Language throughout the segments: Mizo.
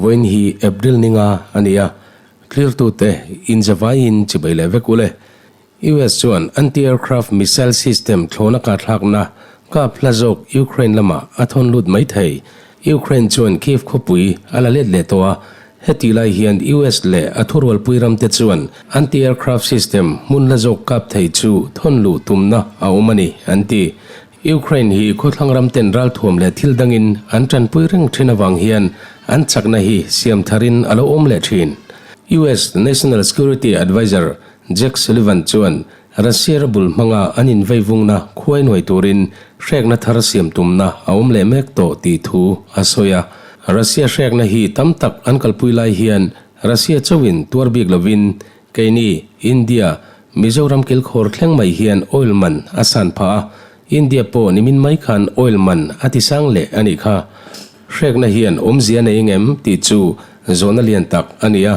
Vawiin hi April ninga a ni a, thlirtute inzavaiin chibai leh vek ule. US chuan anti-aircraft missile system thlawna kahthlakna kap hla zawk Ukraine lamah a thawn lut mai thei. Ukraine chuan Kyiv khawpui a la let leh tawh a, hetih lai hian US leh a thurualpui ramte chuan anti-aircraft system hmun hla zawk kap thei chu thawn luh tumna a awm a ni, an ti. Ukraine hi khawthlang ramten ralthuam leh thil dangin an tanpui reng thin avang hian an chakna hi siam tharin a lo awm leh thin. US National Security Adviser Jake Sullivan chuan Russia rabul hmanga an inveivungna khuai nuai turin hrekna thar siam tumna a awm leh mek tawh tih thu a sawi a. Russia hrekna hi tam tak an kalpui lai hian Russia chauhin tuar bik lovin keini, India, Mizoram kilkhawr thleng mai hian oil man a san phah a, India pawh nimin mai khan oil man a tisang leh a nih kha. Hrekna hian awmzia nei ngem tih chu zawhna lian tak a ni a,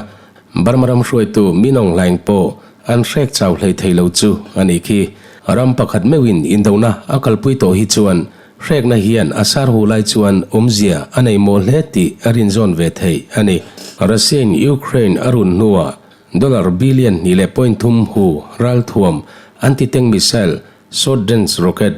Burma ram hruaitu Min Aung Hlaing pawh an hrek chau hlei thei lo chu a nih khi. Ram pakhat meuhin indona a kalpui tawh hi chuan hrekna hian a sar hu lai chuan awmzia a nei maw hle tih a rinzawn ve theih a ni. Russia-in Ukraine a run hnuah dollar billion hnih leh point thum hu ralthuam anti-tank missile, short-range rocket,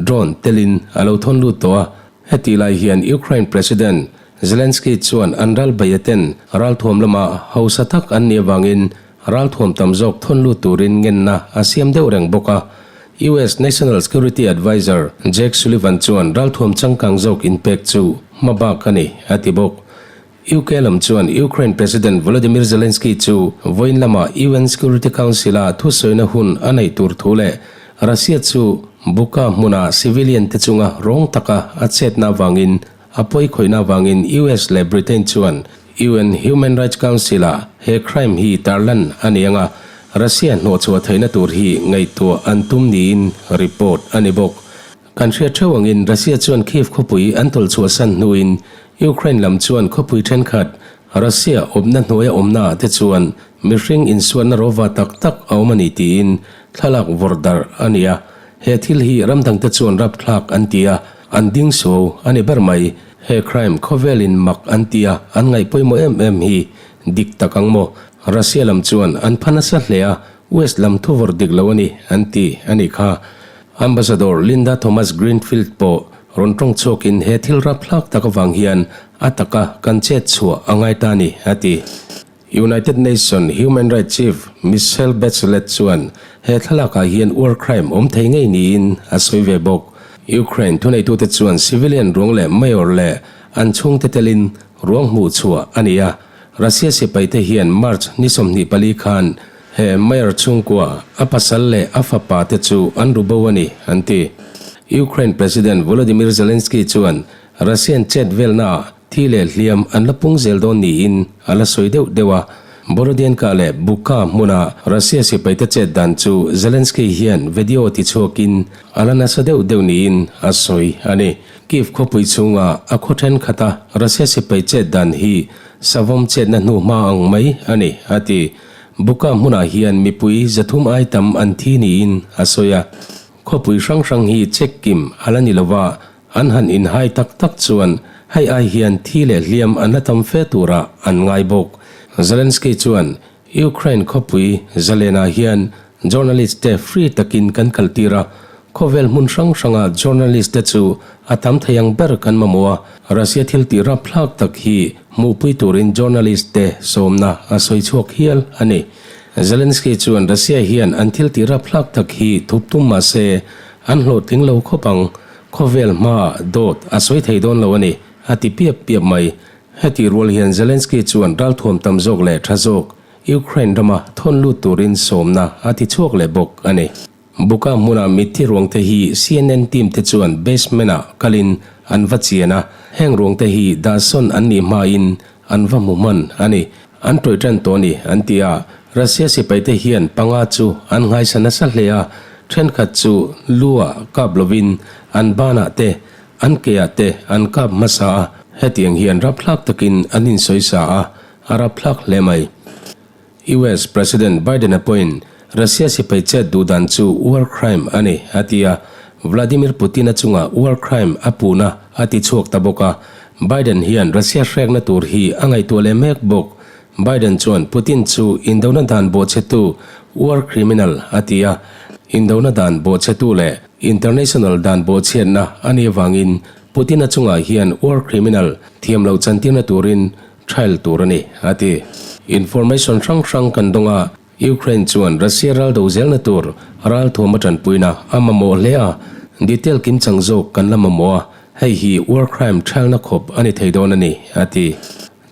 drone telin a lo thawn lut tawh a. Hetih lai hian Ukraine President Zelensky chuan an ral beia ten ralthuam lama hausa tak an nih avangin ralthuam tam zawk thawn lut turin ngenna a siam deuh reng bawk a. US National Security Adviser Jake Sullivan chuan ralthuam changkang zawk inpek chu hmabak a ni a ti bawk. UK lam chuan Ukraine President Volodymyr Zelensky chu vawiin lama UN Security Council-a thusawina hun a neih tur thu leh Russia chu Buka hmuna civilian te chunga rawng taka a chetna avangin a pawi khawihna avangin US leh Britain chuan UN Human Rights Council-ah he crime hi tarlan a ni anga Russia hnawhchhuah theihna tur hi ngaihtuah an tum niin report a ni bawk. Kan hriat theuh angin Russia chuan Kyiv khawpui an tawlhchhuahsan hnuin Ukraine lam chuan khawpui thenkhat Russia awpna hnuaia awmnaah te chuan mihring insuatna rawva tak tak a awm a ni tiin thlalak vawrh darh a ni a. He thil hi ram dangte chuan rapthlak an ti a, an ding suau a ni ber mai. He crime khawvelin mak an ti a, an ngaih pawimawh em em hi dik tak ang maw? Russia lam chuan an pha nasa hle a, West lam thu vawrh dik lo a ni an ti a nih kha. Ambassador Linda Thomas-Greenfield pawh rawn tawng chhuakin he thil rapthlak tak avang hian a taka kan chet chhuah a ngai ta a ni, a ti. United Nation Human Rights Chief Michelle Bachelet chuan he thlalakah hian war crime awm thei ngei niin a sawi ve bawk. Ukraine thuneitute chuan civilian ruang leh mayor leh an chhungte telin ruang hmuh chhuah a ni a. Russia sipaite hian March ni 24 khan He Mayor chhungkua, a pasal leh a fapa te chu an ru bo a ni, an ti. Ukraine President Volodymyr Zelensky chuan Russian chet velnaah thi leh hliam an la pung zel dawn niin a la sawi deuh deuh a. Borodianka leh Bucha hmuna Russia sipaite chet dan chu Zelensky hian video tichhuakin a la nasa deuh deuh niin a sawi a ni. Kyiv khawpui chhunga a khaw thenkhat a Russia sipai chet dan hi savawm chetna hnu hma ang mai a ni, a ti. Buka hmunah hian mipui 300 ai tam an thi niin a sawi a. Khawpui hrang hrang hi check kim a la ni lova, an han inhai tak tak chuan hei ai hian thi leh hliam an la tam fe turah an ngai bawk. Zelensky chuan Ukraine khawpui Zalena hian journalist te free takin kan kaltir a, Khawvel hmun hrang hranga journalist te chu a tam thei ang ber kan mamawh a, Russia thil tih rapthlak tak hi hmuhpui turin journalist te sawmna a sawi chhuak hial a ni. Zelensky chuan Russia hian an thil tih rapthlak tak hi thup tum mah se an hlawhtling lo khawp ang, khawvel hmaah dawt a sawi thei dawn lo a ni, a ti piap piap mai. Hetih rual hian Zelensky chuan ralthuam tam zawk leh tha zawk Ukraine rama thawn lut turin sawmna a ti chhuak leh bawk a ni. Buka hmuna mitthi ruangte hi CNN team te chuan basement-ah kalin an va chian a, heng ruangte hi dahsawn an nih hmain an va hmu hman a ni. An tawih tan tawh a ni, an ti a. Russia sipaite hian panga chu an nghaisa nasa hle a, thenkhat chu lu-ah kap lovin an banah te, an keah te an kap hmasa a, hetiang hian rapthlak takin an insawisa a, a rapthlak hle mai. US President Biden-a pawhin Russia sipai chet duh dan chu war crime a ni a ti a, Vladimir Putin-a chunga war crime a puhna a ti chhuak ta bawk a. Biden hian Russia hrekna tur hi a ngaihtuah leh mek bawk. Biden chuan Putin chu indona dan bawhchhetu, war criminal, a ti a. Indona dan bawhchhetu leh international dan bawhchhiatna a nih avangin Putin-a chungah hian war criminal thiam loh chantirna turin trial tur a ni, a ti. Information hrang hrang kan dawng a, Ukraine chuan Russia ral do zelna tur ralthuam a tanpuina a mamawh hle a, detail kimchang zawk kan la mamawh a, hei hi war crime trial-na khawp a ni thei dawn a ni, a ti.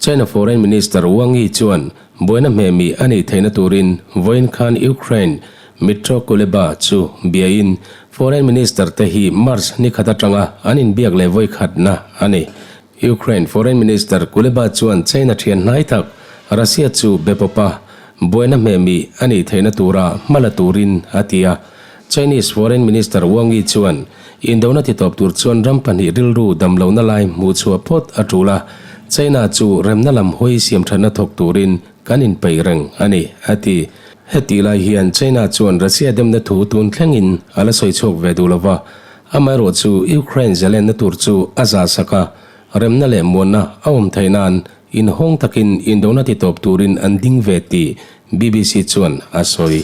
China Foreign Minister Wang Yi chuan buaina hmehmih a nih theihna turin vawiin khan Ukraine Dmytro Kuleba chu biain Foreign Minister te hi March ni khat atanga an inbiak leh vawi khatna a ni. Ukraine Foreign Minister Kuleba chuan China thian hnai tak Russia chu be pawp a, buaina hmehmih a nih theihna tura hma la turin a ti a. Chinese Foreign Minister Wang Yi chuan indona titawp tur chuan ram pahnih rilru damlohna lai hmuh chhuah phawt a tul a, China chu remna lam hawi siamthatna thawk turin kan inpeih reng a ni, a ti. Hetih lai hian China chuan Russia demna thu tun thlengin a la sawi chhuak ve duh lo va, amaherawh chu Ukraine zalenna tur chu a zah sak a, remna leh muanna a awm theih nan inhawng takin indona titawp turin an ding ve tih BBC chuan a sawi.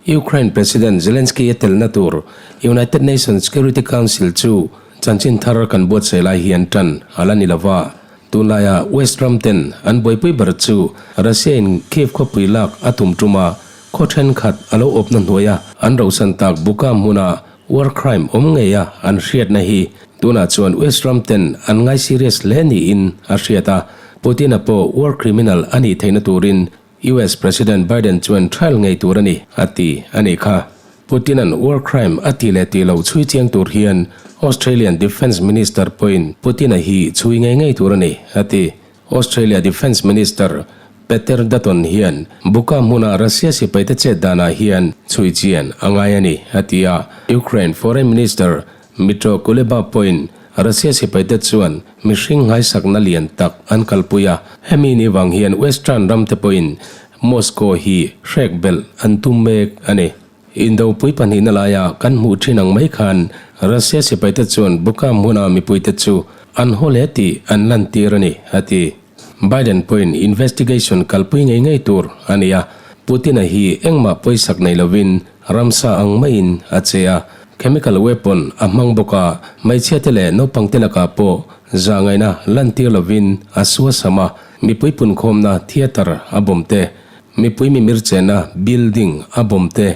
Ukraine President Zelensky a telna tur United Nations Security Council chu chanchin thar kan buatsaih lai hian tan a la ni lo va. Tunlaia West ram ten an buaipui ber chu Russia in Kyiv khawpui lak a tum tum a, khaw thenkhat a lo awpna hnuaia an rohsan tak Buka hmuna war crime awm ngeia an hriatna hi tunah chuan West ram ten an ngai serious hle niin a hriat a, Putin-a pawh war criminal a nih theihna turin US President Biden chuan trial ngei tur a ni, a ti a nih kha. Putin-a'n war crime a tih leh tih loh chhui chiang tur hian Australian Defence Minister pawhin Putin-a hi chhui ngei ngei tur a ni, a ti. Australia Defence Minister Peter Dutton hian Buka hmuna Russia sipaite chet danah hian chhui chian a ngai a ni, a ti a. Ukraine Foreign Minister Dmytro Kuleba pawhin Russia sipaite chuan mihring nghaisakna lian tak an kalpui a, hemi ni vang hian Western ramte pawhin Moscow hi hrek belh an tum mek a ni. Indopui pahnihna laia kan hmuh thin ang mai khan Russia sipaite chuan Buka hmuna mipuite chu an haw hle tih an lantir a ni, a ti. Biden pawhin investigation kalpui ngei ngei tur a ni a, Putin-a hi engmah pawisak nei lovin ramsa ang maiin a che a, chemical weapon a hmang bawk a, hmeichhiate leh naupangte lakah pawh zahngaihna lantir lovin a suasam a, mipui punkhawmna theatre a bawm te, mipui mimir chenna building a bawm te,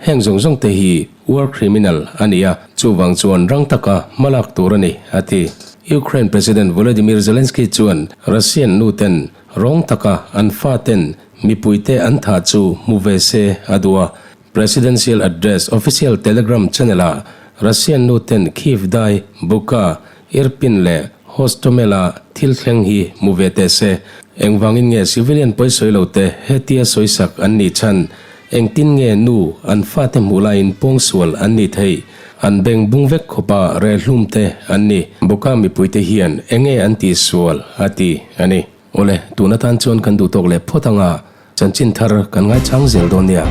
heng zawng zawng te hi war criminal a ni a, chuvang chuan rang taka hmalak tur a ni, a ti. Ukraine President Volodymyr Zelensky chuan Russian nu ten rawng taka an fa ten mipuite an thah chu hmu ve se a duh a, Presidential Address official Telegram channel-ah Russian nu ten Kyiv dai, Bucha, Irpin leh Hostomel-a thil thleng hi hmu ve teh se. Engvangin nge civilian pawisawi lo te hetia sawisak an nih chhan? Engtin nge nu an fate hmuh laiin pawngsual an nih theih? An beng bung vek khawpa rehhlum te an ni. Buka mipuite hian enge an tihsual a ti a ni. Awle, tun atan chuan kan duhtawk leh phawt anga chanchin thar kan ngaichang zel dawn nia.